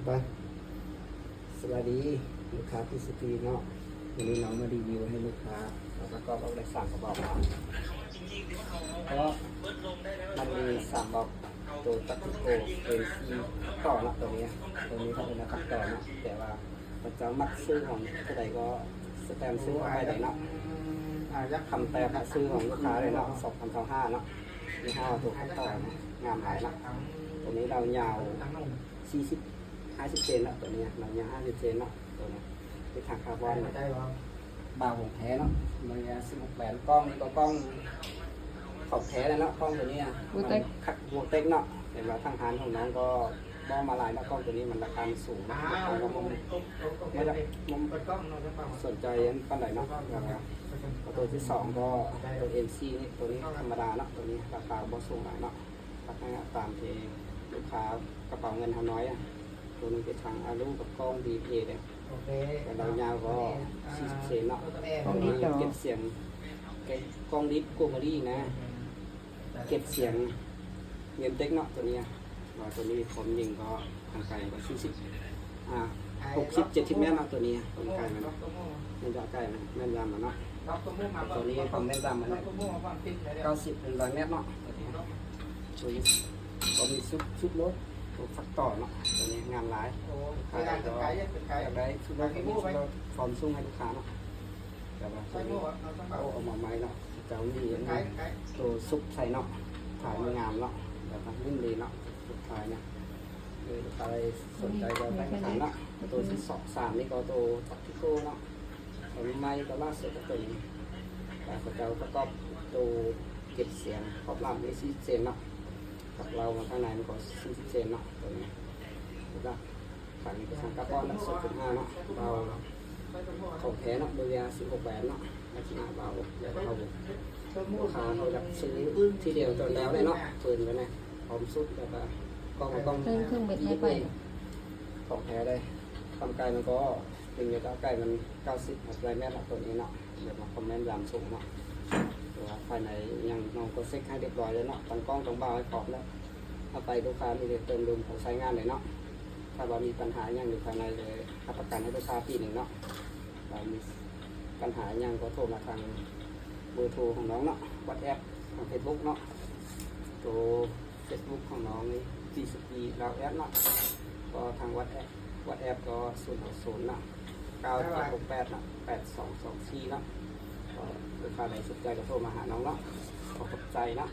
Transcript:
ໄປ ສະບາຍດີລູກຄ້າ ພີຊີພີ ເນາະ. ມື້ນີ້ນ້ອງມາຣີວິວໃຫ້ລູກຄ້າ ແລ້ວກໍໄດ້ສາມກະບອກເນາະ. ເພາະມັນມີສາມບອກ ໂຕຕັກໂກ ເອັມຊີ ຕັດຕໍ່ເນາະ. ໂຕນີ້ ໂຕນີ້ເຂົາເອີ້ນວ່າຕັດຕໍ່ເນາະ ແຕ່ວ່າເຂົາເຈົ້າມັກຊື້ຂອງຜູ້ໃດກໍສະແຕມຊື້ເອົາໄປໄດ້ເນາະ. ຄຳແຕ່ຖ້າຊື້ຂອງລູກຄ້າໄດ້ເນາະ ສອງພັນຊາວຫ້າເນາະ. ມີຫ້າໂຕຕັດຕໍ່ເນາະ ງາມຫຼາຍເນາະ. ໂຕນີ້ລາວຍາວສີ່ສິບ ຫ້າສິບເຊັນເນາະ. ໂຕນີ້ລາວຍາວຫ້າສິບເຊັນເນາະ. ໂຕນີ້ເປັນຖັງຄາບອນ ໄດ້ບໍ່ ບ່າວຂອງແທ້ເນາະ. ມັນມີສິບຫົກແບນ ກ້ອງນີ້ກໍກ້ອງຂອງແທ້ແຫຼະເນາະ. ກ້ອງໂຕນີ້ ໂບເຕັກ ມັນຄັກ ໂບເຕັກເນາະ. ເຫັນວ່າທາງຮ້ານຂອງນ້ອງກໍບໍ່ມາຫຼາຍເນາະ. ກ້ອງໂຕນີ້ມັນລາຄາມັນສູງເນາະ. ລູກຄ້າກໍບໍ່ ບໍ່ຢາກ ບໍ່ສົນໃຈປານໃດເນາະ. ແລ້ວກໍໂຕທີສອງກໍໂຕເອັມຊີນີ້ ໂຕນີ້ທຳມະດາເນາະ. ໂຕນີ້ລາຄາບໍ່ສູງຫຼາຍເນາະ. ຕາມທີ່ລູກຄ້າກະເປົາເງິນເຮົານ້ອຍອະ. ໂຕນີ້ເປັນຖັງອາລູກັບກ້ອງດີເອເດ້. ໂອເຄ ແລ້ວຍາວກໍສີ່ສິບເຊັນເນາະ. ໂຕນີ້ເກັບສຽງ ກ້ອງດິບໂກເບຣີນະ ເກັບສຽງເນມເຕັກເນາະ. ໂຕນີ້ ວ່າໂຕນີ້ຄວາມຍິງກໍທາງໄກກໍສີ່ສິບ ອ່າ ຫົກສິບ ເຈັດສິບແມັດເນາະ. ໂຕນີ້ຄວາມໄກມັນ ແມ່ນຢາໄກມັນ ແມ່ນຢາມັນເນາະ. ໂຕນີ້ຄວາມແມ່ນຢາມັນ ເກົ້າສິບ ເປັນຮ້ອຍແມັດເນາະ. ໂຕນີ້ ໂຕນີ້ກໍມີຊຸບ ຊຸບໂລດ ໂຕຕັດຕໍ່ເນາະ. ໂຕນີ້ງາມຫຼາຍ. ໂອ້ ໃຜກໍຢາກໄດ້ຊຸບໂລດ ກໍມີຊຸບໂລດ ພ້ອມສົ່ງໃຫ້ລູກຄ້າເນາະ. ແຕ່ວ່າໂຕນີ້ ໂອ້ ເອົາມາໃໝ່ເນາະ. ເຈົ້າມີອັນນີ້ ໂຕຊຸບໃສ່ເນາະ ຖ່າຍມັນງາມເນາະ. ແບບວ່ານຸ້ມດີເນາະ ສຸດທ້າຍນະ ເອີ ໃຜສົນໃຈກໍໄປຫາເນາະ. ໂຕທີ່ສອງ ສາມນີ້ກໍໂຕຕັກທີ່ໂກເນາະ. ໂຕໃໝ່ກໍລ່າສຸດ ໂຕນີ້ ແລ້ວເຂົາເຈົ້າປະກອບໂຕເກັບສຽງຂອບລາບນີ້ສີ່ສິບເຊັນເນາະ. ກັບເລົາມາທາງໃນມັນກໍສີ່ສິບເຊັນເນາະ. ໂຕນີ້ ແລ້ວກໍ ຄັນນີ້ກໍສັງກະປ້ອນລະ ສອງຈຸດຫ້າເນາະ. ເບົາຂອງແທ້ເນາະ ເບິ່ງຢາ ສິບຫົກແບນເນາະ. ລັກສະນະເບົາ ແລ້ວເຮົາ ລູກຄ້າເຮົາຢາກຊື້ທີດຽວຈົນແລ້ວເລີຍເນາະ ເປີນໄວ້ນະ ພ້ອມຊຸບ. ແລ້ວກໍກ້ອງ ກ້ອງ ເຄິ່ງ ເຄິ່ງເບັດໃຫ້ໄປ ຂອງແທ້ເລີຍ. ຄວາມໄກມັນກໍ ເປັນເມັດ ເອົາໄກມັນເກົ້າສິບ ຫາຮ້ອຍແມັດເນາະ ໂຕນີ້ເນາະ. ແບບວ່າຄວາມແມ່ນຢຳສູງເນາະ. ແຕ່ວ່າພາຍໃນຫຍັງນ້ອງກໍເຊັກໃຫ້ຮຽບຮ້ອຍແລ້ວເນາະ ຕັ້ງກ້ອງຕັ້ງເບົາໃຫ້ພ້ອມແລ້ວ. ເອົາໄປລູກຄ້າມີແຕ່ເຕີມລົມເຂົ້າໃຊ້ງານເລີຍເນາະ. ຖ້າວ່າມີບັນຫາຫຍັງຢູ່ພາຍໃນເລີຍ ຮັບປະກັນໃຫ້ລູກຄ້າປີໜຶ່ງເນາະ. ຖ້າມີບັນຫາຫຍັງກໍໂທມາທາງເບີໂທຂອງນ້ອງເນາະ ວັອດແອັບ ທາງເຟສບຸກເນາະ. ໂຕ ເຟສບຸກຂອງນ້ອງນີ້ ຈີຊີພີ ລາວແອັບເນາະ. ກໍທາງວັອດແອັບ ວັອດແອັບກໍ ສູນຫົກສູນເນາະ ເກົ້າເຈັດຫົກແປດເນາະ ແປດສອງສອງສີ່ເນາະ. ກໍລູກຄ້າໃດສົນໃຈກໍໂທມາຫານ້ອງເນາະ. ຂໍຂອບໃຈເນາະ.